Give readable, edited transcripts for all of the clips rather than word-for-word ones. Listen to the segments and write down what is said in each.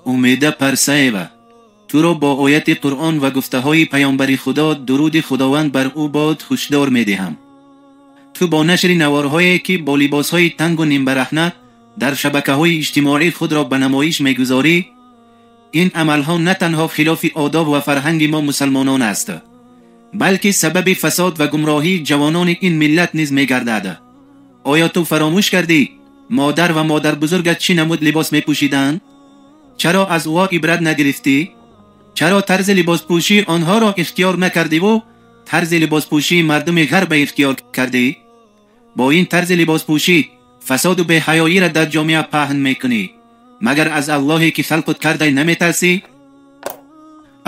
Умеда Парсаева, туро бо ояти Қуръон ва гуфтаҳои паёмбари Худо, дуруди Худованд бар ӯ бод, ҳушдор медиҳам. Ту бо нашри наворҳое, ки бо либосҳои тангу нимбараҳна дар шабакаҳои иҷтимоӣ худро ба намоиш мегузорӣ, ин амалҳо на танҳо хилофи одоб ва фарҳанги мо мусалмонон аст, балки сабаби фасод ва гумроҳии ҷавонони ин миллат низ мегардад. Оё ту фаромӯш кардӣ, модар ва модарбузургат чӣ намуд либос мепӯшиданд? Чаро аз ӯ ибрат нагирифтӣ? Чаро тарзи либоспӯшии онҳоро ихтиёр накардиву тарзи либоспӯшии мардуми ғарба ихтиёр кардӣ? Бо ин тарзи либоспӯшӣ фасоду беҳаёиро дар ҷомеа паҳн мекунӣ. Магар аз Аллоҳе, ки халқут кардай, наметарсӣ?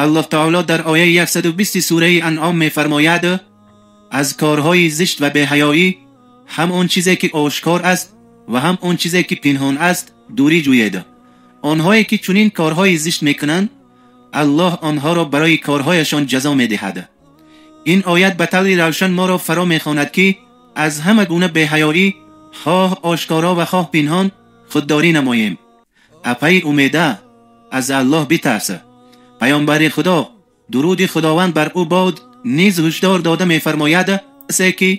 Аллоҳ таоло дар ояи 120 сураи Анъом мефармояд: аз корҳои зишт ва беҳаёӣ, ҳам он чизе, ки ошкор аст, ва ҳам он чизе, ки пинҳон аст, дурӣ ҷӯед. Онҳое, ки чунин корҳои зишт мекунанд, Аллоҳ онҳоро барои корҳояшон ҷазо медиҳад. Ин оят ба таври равшан моро фаро мехонад, ки аз ҳама гуна беҳаёӣ, хоҳ ошкоро ва хоҳ пинҳон, худдорӣ намоем. Апаи Умеда, аз Аллоҳ битарс. Паёмбари Худо, дуруди Худованд бар ӯ бод, низ ҳушдор дода мефармояд: касе, ки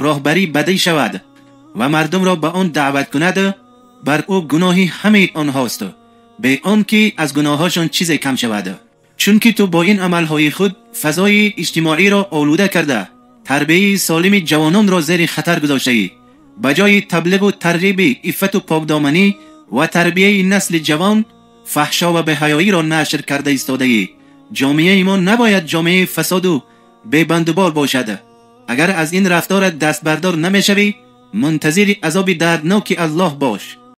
роҳбарӣ бадӣ шавад ва мардумро ба он даъват кунад, бар ӯ гуноҳи ҳамаи онҳост, бе он ки аз гуноҳҳошон чизе кам шавад. Чунки ту бо ин амалҳои худ фазои иҷтимоиро олуда карда, тарбияи солими ҷавононро зери хатар гузоштаӣ. Ба ҷои таблиғу тарғиби иффату покдоманӣ ва тарбияи насли ҷавон, фаҳшо ва беҳаёиро нашр карда истодаӣ. Ҷомеаи мо набояд ҷомеаи фасоду бебандубор бошад. Агар аз ин рафторат дастбардор намешавӣ, мунтазири азоби дардноки Аллоҳ бош.